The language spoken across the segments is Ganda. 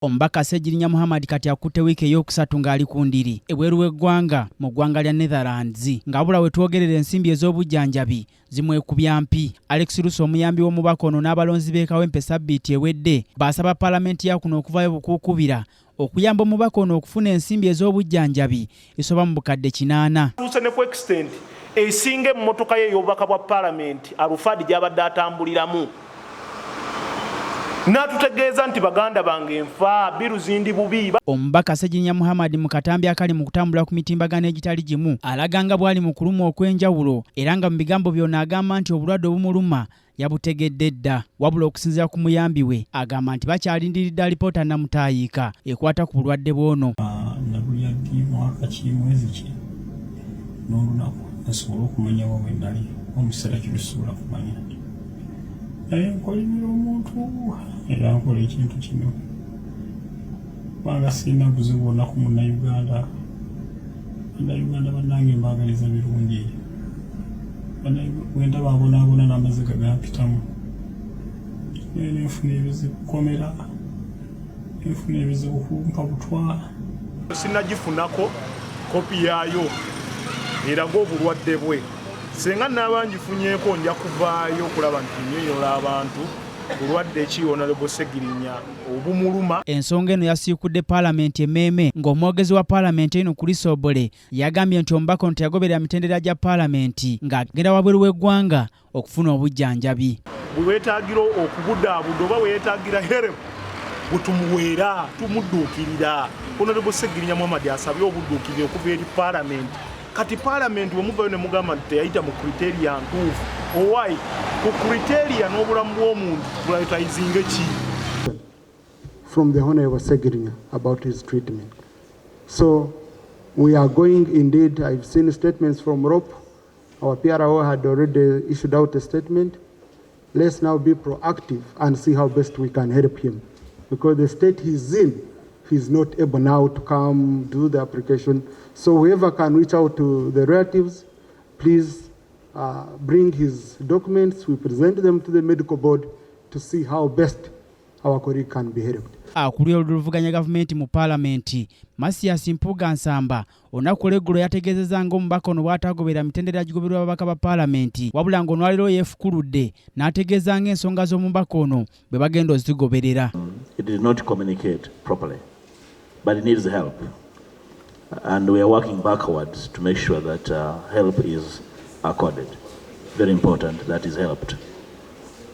Omubaka Ssegirinya Muhammad kati akutte wiiki ey'okusatu ng'ali ku ndiri ebweru w'eggwanga mu ggwanga lya Netherlands, ng'abula we twogerera ensimbi ez'obujjanjabi zimwekubya mpi. Alex Lusa, omuyambi w'omubaka ono, n'abalonzi b'e Kawempe sabbiiti ewedde baasaba paalamenti ya kuno okuvaayo bukuukubira okuyamba omubaka ono okufuna ensimbi ez'obujjanjabi esoba mu 800,000. Tuuse ne ku extent esinga emmotoka ye ey'obubaka bwa paalamenti Alphard gy'abadde atambuliramu, n'atutegeeza nti, "Baganda bange, nfa biru zindi bubi." Omubaka Ssegirinya Muhammad mu katambi akali mu kutambula ku mitimbagano egitali gimu alaga nga bw'ali mu kulumwa okw'enjawulo, era nga mu bigambo byonna agamba nti obulwadde obumuluma yabutegedde dda. Wabula okusinziira ku muyambi we, agamba nti bakyalindiridde alipoota namutaayiika ekwata ku bulwadde bw'ono. Nabulya ddi, mwaka ki, mwezi ki n'olunaku, nsobole okumanya wa we nali. Omuseera kino sisobola kumanya, naye nkolimira omuntu era nkola ekintu kino kubanga sirina buzibu bwonna ku Munnayuganda. Bannayuganda bannange, mbaagaliza birungi. Bwendaba abonaabona n'amaziga gampitamu, naye nenfuna ebizibu komera, nenfuna ebizibu kumpa butwa. Sinagifunako kopi yaayo eraga obulwadde bwe. Senga naaba ngifunyeeko, nja kuvaayo okulaba nti nnyonnyola abantu bulwadde ki Honorable Segirinya obumuluma. Ensonga eno yasiikudde paalamenti emmeeme, ng'omwogezi wa paalamenti eno Chris Obore yagambye nti omubaka ono teyagoberera mitendera gya paalamenti ng'agenda wabweru w'eggwanga okufuna obujjanjabi. Bwe weetaagira okubudaabuda oba weetaagira help, bwe tumuweera tumudduukirira. Honorable Segirinya Muhammad asabye obudduukirire okuva eri paalamenti. Kati paalamenti bwe muvayo ne mugamba nti teyayita mu criteria ntuufu, owai ku criteria n'obulamu bw'omuntu prioritizinge ki? From the Honorable Segirinya about his treatment. So we are going indeed, I've seen statements from ROP. Our PRO had already issued out a statement. Let's now be proactive and see how best we can help him. Because the state he's in, he's not able now to come do the application. So whoever can reach out to the relatives, please bring his documents. We present them to the medical board to see how best our colleague can be helped. Akulira oluvuganya gavumenti mu paalamenti, Mathias Mpuuga Nsamba, olunaku olweggulo yategeezezza ng'omubaka ono bw'atagoberera mitendera gigoberwa ababaka ba paalamenti, wabula ng'olwaleero yeefukuludde n'ategeeza ng'ensonga z'omubaka ono bwe bagenda ozigoberera. It did not communicate properly, but it needs help. And we are working backwards to make sure that help is accorded. Very important that is helped.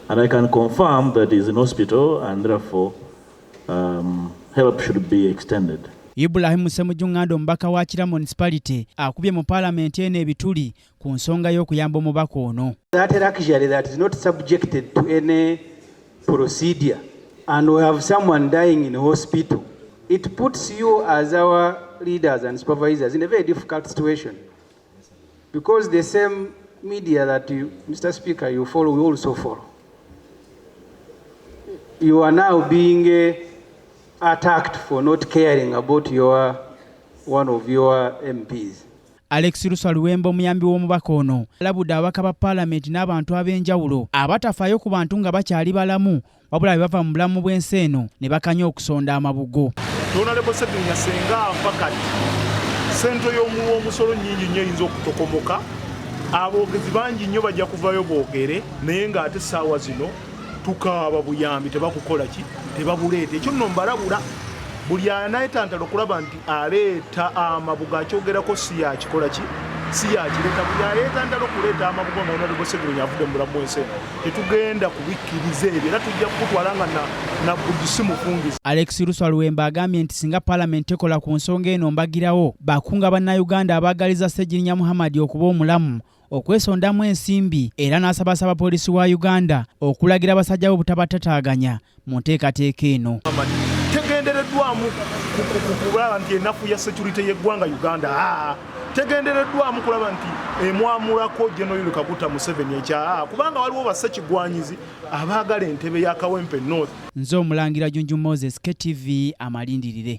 And I can confirm that he's in hospital and therefore help should be extended. Ibrahim Ssemujju Nganda, omubaka wa Kira Municipality, akubye mu paalamenti eno ebituli ku nsonga y'okuyamba omubaka ono. That luxury that is not subjected to any procedure, and we have someone dying in hospital, it puts you as our leaders and supervisors in a very difficult situation. Because the same media that you, Mr. Speaker, you follow, we also follow. You are now being attacked for not caring about your one of your MPs. Alex Luswa Luwemba, omuyambi w'omubaka ono, alabudde ababaka ba paalamenti n'abantu ab'enjawulo abatafaayo ku bantu nga bakyali balamu, wabula bwe bava mu bulamu bw'ensi eno ne bakanya okusonda amabugo. Honorable Segirinya senga afa kati, sente y'omuwa omusolo nnyingi nnyo eyinza okutokomoka. Aboogezi bangi nnyo bajja kuvayo boogere, naye ng'ate essaawa zino tukaaba buyambi, tebakukola ki, tebabuleeta. Ekyo nno mbalabula, buli anaetantala okulaba nti aleeta amabugo akyogerako, si yakikola ki, si yakireeta. Buli aleetantala okuleeta amabugo nga Honorable Segirinya avudde mu bulamu bw'ensi eno, tetugenda kubikkiriza ebyo, era tujja kukutwala nga nabbugi si mufungizi. Alex Luswa Luwemba agambye nti singa paalamenti ekola ku nsonga eno mbagirawo, bakunga Bannayuganda abaagaliza Ssegirinya Muhammad okuba omulamu okwesondamu ensimbi, era n'asaba ssabapoliisi wa Uganda okulagira abasajja be obutabataataaganya mu nteekateeka eno. Tegendereddwamu kulaba nti enafu ya security y'eggwanga Uganda. Tegendereddwamu kulaba nti emwamulako General Yoweri Kaguta Museveni ekya, kubanga waliwo bassekigwanyizi abaagala entebe ya Kawempe North. Nze Omulangira Junju Moses, KTV Amalindirire.